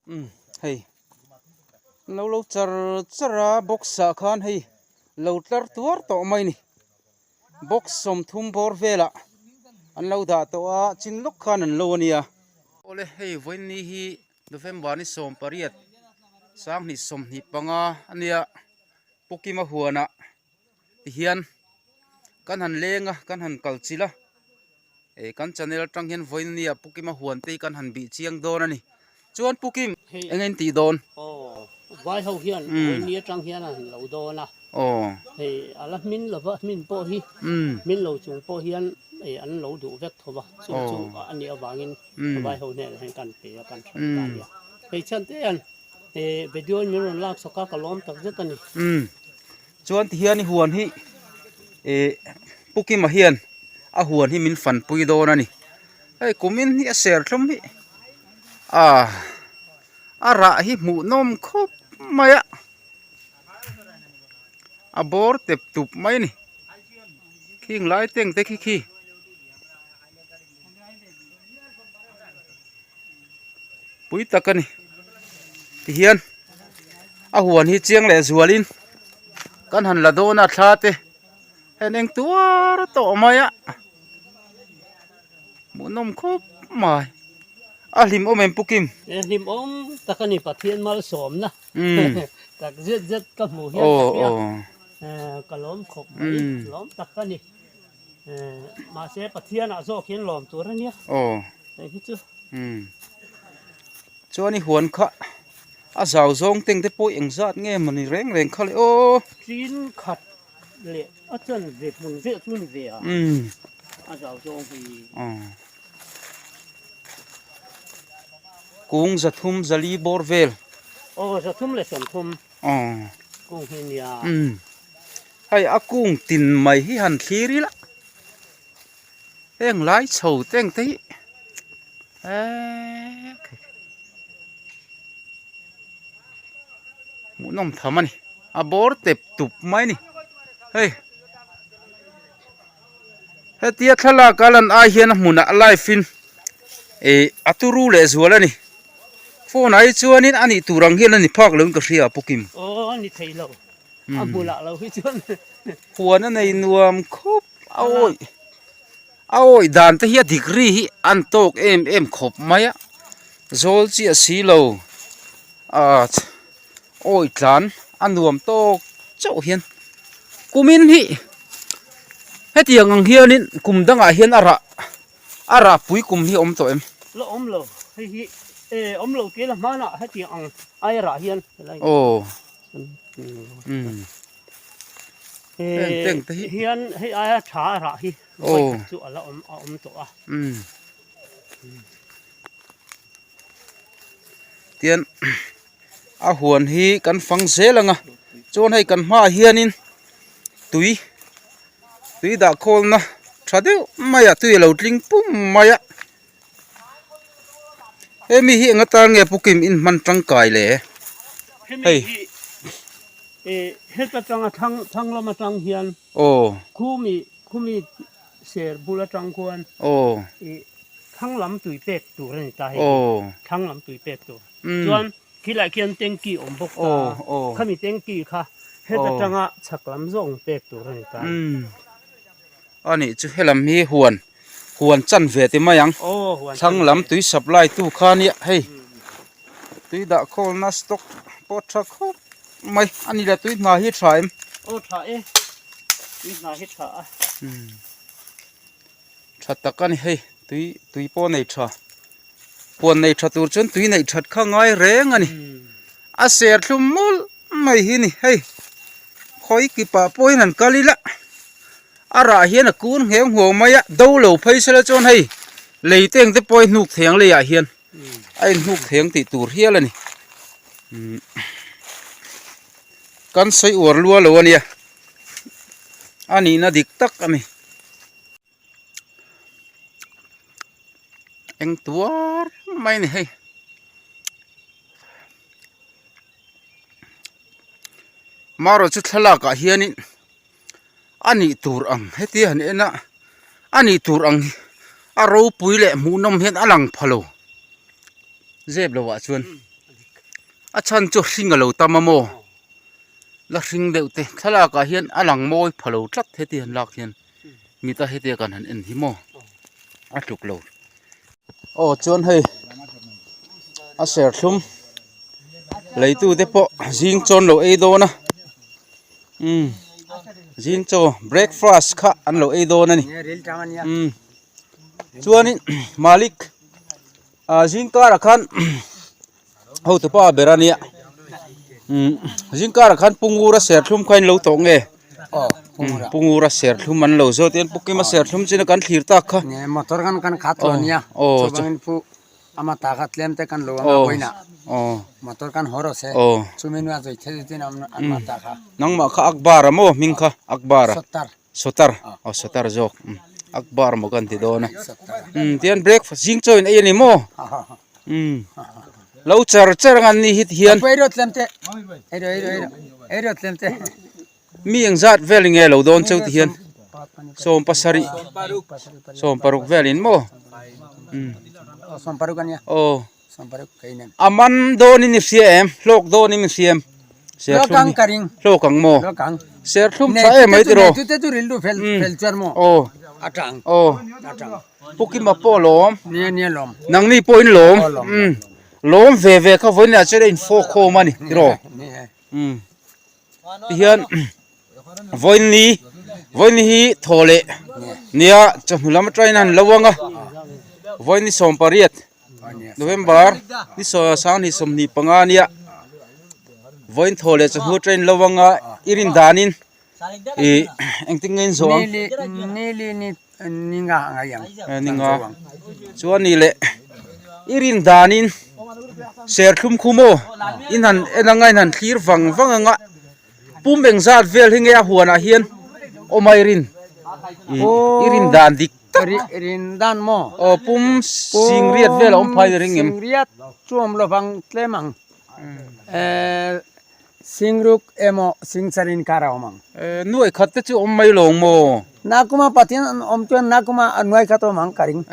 Umm hei an lo lo char char a box ah khan hei lo tlar tuar tawh mai a ni box 30 bawr velah an lo dah tawh a chin lawk khan an lo a nia. Awle hei vawiin hi November ni 18 2025 a nia Pukima huanah tihian kan han leng a kan han kal chilh a. Eh kan channel atang hian vawiin nia Pu Kima huan te hi kan han bih chiang dawn a ni. Chuan Pu Kim eng in tih dawn? Aw vai ho hian vawiin ni atang hian an lo dawn a. Aw. Hei a la hmin lova hmin pawh hi hmin lo chung pawh hian eh an lo duh vek tho va chu chu a nih avangin vai ho hnenah hian kan pe a kan hran ta a nia. Hei chhan te hian eh video in min rawn lak chhawk a ka lawm tak zet a ni. Chuan tihian i huan hi eh Pu Kima hian a huan hi min fanpui dawn a ni hei kumin hi a ser thlum hi ah a rah hi hmuh nawm khawp mai a a bawr tep tup mai a ni khing lai teng te khi khi. Pui tak a ni tihian a huan hi chiang leh zualin kan han la dawn a thla te heng eng tuar tawh mai a hmuhnawm khawp mai a hlim awm em Pu Kim? E hlim awm tak a ni Pathian malsawmna tak zet zet ka hmuh hian ka hria ka lawm khawp mai lawm tak a ni mahse Pathianah zawk hian lawm tur a nia. Hei hi chu. Umm. Chuan i huan kha a zau zawng teng te pawh engzat nge mawni reng reng kha le aw. Tin khat leh a chan ve hmun veh chu ni ve a. Umm. A zau zawng hi. Aw. Kung 300 400 bawr vel. Aw 330. Aw. Kung hi nia. Umm. Hei a kung tin mai hi han thlir ila. Heng lai chho te ang te hi eeee hmuhnawm tham a ni a bawr tep tup mai a ni hei hetia thlalak a lan ai hian a hmunah a live in ih a turu leh zual a ni phone ah hi chuanin a nih tur ang hian a ni phak lo in ka hria a Pukim. Aw a ni thei lo a hmunah lo hi chuan. Huan a nei nuam khawp a awih a awih dan te hi a degree hi an tawk em em khawp mai a zawl chiah si lo ah awih tlan a nuam tawk chauh hian kumin hi hetiang ang hianin kum dangah hian a rah a rah pui kum hi a awm tawh em? La awm lo hei hi eh awm lo tih la hmanah hetiang ang aia rah hian helai aw. Hian hei aia tha a rah hi vawikhat chu a la awm a awm tawh a. Tian a huan hi kan fang zel ang a chuan hei kan hmaah hianin tui tui dah khawlna tha deuh mai a tui a lo tling pum mai a. Hemi hi eng atan nge Pu Kim in hman tangkai le? Hemi hi eh heta tanga thlang thlang lam atang hian aw khumi khumi ser bul atang khuan aw eh thlang lam tui pek tur a ni ta hei aw thlang lam tui pek tur chuan khilai khian tanky awm bawk ta khami tanky kha heta tanga chhak lam zawng pek tur a ni ta. A nih chu helam hi huan huan chan ve ti mai ang thlang lam tui supply tu kha nia hei tui dah khawlna stock pawh tha khawp mai a ni le tui hna hi tha em aw tha e tui hna hi tha a tha tak a ni hei tui tui pawh nei tha huan nei tha tur chuan tui neih that kha ngai reng a ni a ser thlum mawlh mai hi ni hei khawi kipah pawhin han kal ila a rah hian a kun ngheng huau mai a do lo phei sela chuan hei lei te ang te pawh hi hnuk thei ang leiah hian a inhnuk thei ang tih tur hial a ni kan sawi uar lua lo a nia a nihna dik tak a ni. Eng tuar mai a ni hei. Marawh chu thlalak ah hianin a nih tur ang hetia han en a a nih tur ang hi a ropui leh hmuhnawm hian a lang pha lo zep lo ah chuan. A chhan chu hring a lo tam a maw la hring deuh te thlalak ah hian a lang mawi pha lo tlat heti han lak hian mita hetia kan han en hi maw a tluk lo. Aw chuan hei a serthlum leitu te pawh zing chawn lo ei dawn a umm zing chaw breakfast kha an lo ei dawn a ni umm chuanin malik ah zing karah khan hotu pa ber a nia umm zing karah khan pungura serthlum kha in lo tawh nge pungura serthlum an lo zawt hian pu kima serthlum chin a kan thlir tak kha motor kan kan khat lo nia chuvangin pu ama ta kha tlem te kan lo anga vawiinah motor kan haw rawh se chumi hnuah zui thei zui tin an ta kha nangmah kha Akbar a maw hming kha Akbar a Sotar Sotar aw Sotar zawk Akbar maw kan ti dawn a tihian breakfast zing chaw in ei a ni maw lo char char ang an ni hi tihian mi engzat vel nge lo dawn cheu tihian sawm pasarih sawm paruk velin maw aw. A man dawnin i hria em? Hlawk dawnin i hria em? Serthlum hi hlawk ang maw? Serthlum tha em mai tiraw? Aw aw Pu Kima pawh a lawm nangni pawhin lawm lawm ve ve kha vawiin ah chuan a infawk khawm a ni tiraw? Tihian vawiin vawiin hi thaw leh nia chawhnu lam atangin a han lo ang a vawiin ni sawmpariat November ni sanghnih 25 ania vawiin thaw leh chawhnu atangin lo ang a i rin danin ih engtin nge in zawh ang ni nga chuan ni leh i rin danin serthlum khu maw in han en anga in han thlir vang vang anga pum engzat vel hi nge a huanah hian awm a i rin i rin dan dik tak rin dan maw aw pum singriat vel a awm phai ring em singriat chu awm lovang tlem ang eh Singruk emaw Singcharin kar a awm ang. Nuai khat te chu awm mai lo ang maw? Nakuma Pathian an awm chuan nakuma a nuai khat awm ang ka ring.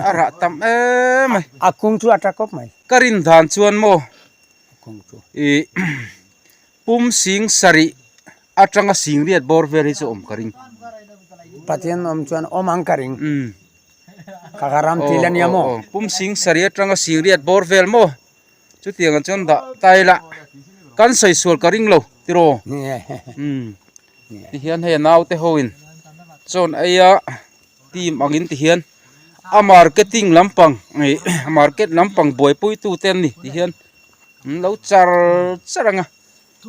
A rah tam em mai. A kung chu a tha khawp mai. Ka rin dan chuan maw? A kung chu. I pum sing sarih atanga singriat bawr vel hi chu awm ka ring. Pathian awm chuan awm ang ka ring. Ka ka ram thil a nia maw? Pum sing sarih atanga singriat bawr vel maw? Chutiangah chuan dah ta ila kan sawi sual ka ring lo tiraw umm tihian hei a naute ho in chawn eia team angin tihian a marketing lampang ih market lampang buaipui tute an ni tihian an lo char char ang a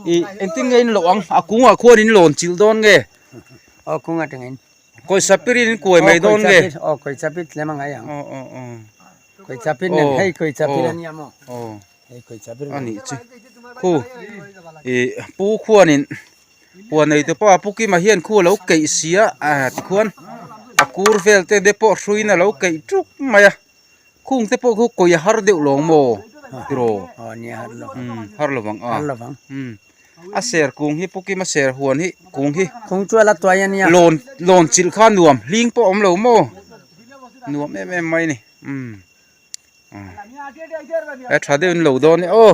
ih engtin nge in loh ang a kungah khuan in lawn chilh dawn nge aw kung atangin pawisa pirin in kuai mai dawn nge aw pawisa pir tlem angai ang aw aw aw. Kawihchapir nen hei kawihchapir a nia maw? Hei kawihchapir a nih chu. Khu ih pu khuanin huan nei te pawh a pu Kima hian khu a lo keih si a ah tikhuan a kur vel te te pawh hruiin a lo keih tuk mai a khung te pawh khu kawi a har deuh lo maw tiraw? Aw nia har lo umm har lo vang a har lo vang umm a ser kung hi pu Kima ser huan hi kung hi kung chu a la tuai a nia lawn lawn chilh kha nuam hling pawh a awm lo maw nuam em em mai a ni. Umm a tha deuhin lo dawn e aw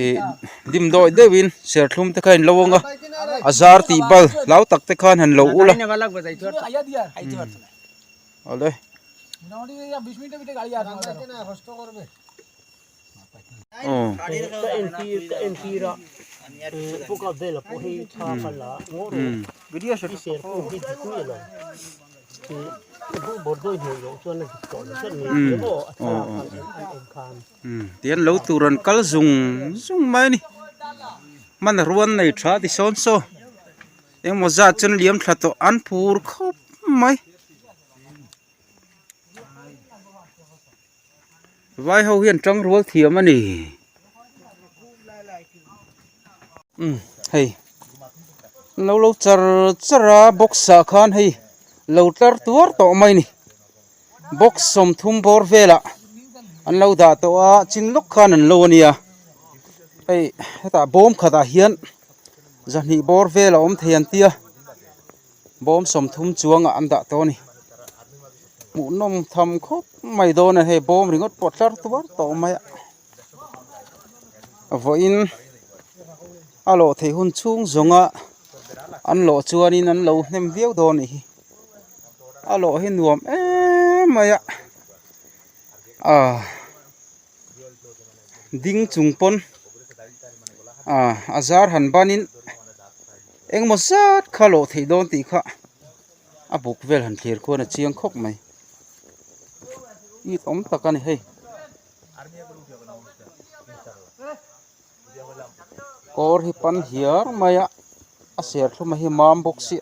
ih dim dawih deuhin serthlum te kha in lo ang a a zar tih bal hlau tak te khan han lo ul a awle. Ka entir ka entir a puka vela pawh hi thla ka la ngawr i ser pawh hi dik miah lo bawrhbawi hmuh loh chuan a dik tawh lo tlat mai tih aw a thlalak khan an en khan. Tihian lo tur an kal zung zung mai a ni hman a rual nei tha ti sawn saw engemaw zat chuan liam thla tawh an phur khawp mai. Vai ho hian tang rual thiam a ni umm hei lo lo char char a box ah khan hei lo tlar tuar tawh mai a ni box sawmthum bawr velah an lo dah tawh a chin lawk khan an lo a nia hei hetah bawm khatah hian zahnih bawr vel a awm thei an tia. Bawm 30 chuangah an dah tawh a ni. Hmuhnawm tham khawp mai dawn a hei bawm ringawt pawh tlar tuar tawh mai a. Vawiin a lawh theih hun chhung zawnga an lawh chuanin an lo hnem viau dawn a nih hi. A lawh hi nuam em mai a ah ding chung pawn ah a zar han banin engemaw zat kha lawh theih dawn tih kha a buk vel han thlir khuan a chiang khawp mai it awm tak a ni hei. Kawr hi pan hiar mai a a serthlum a hi mam bawk si.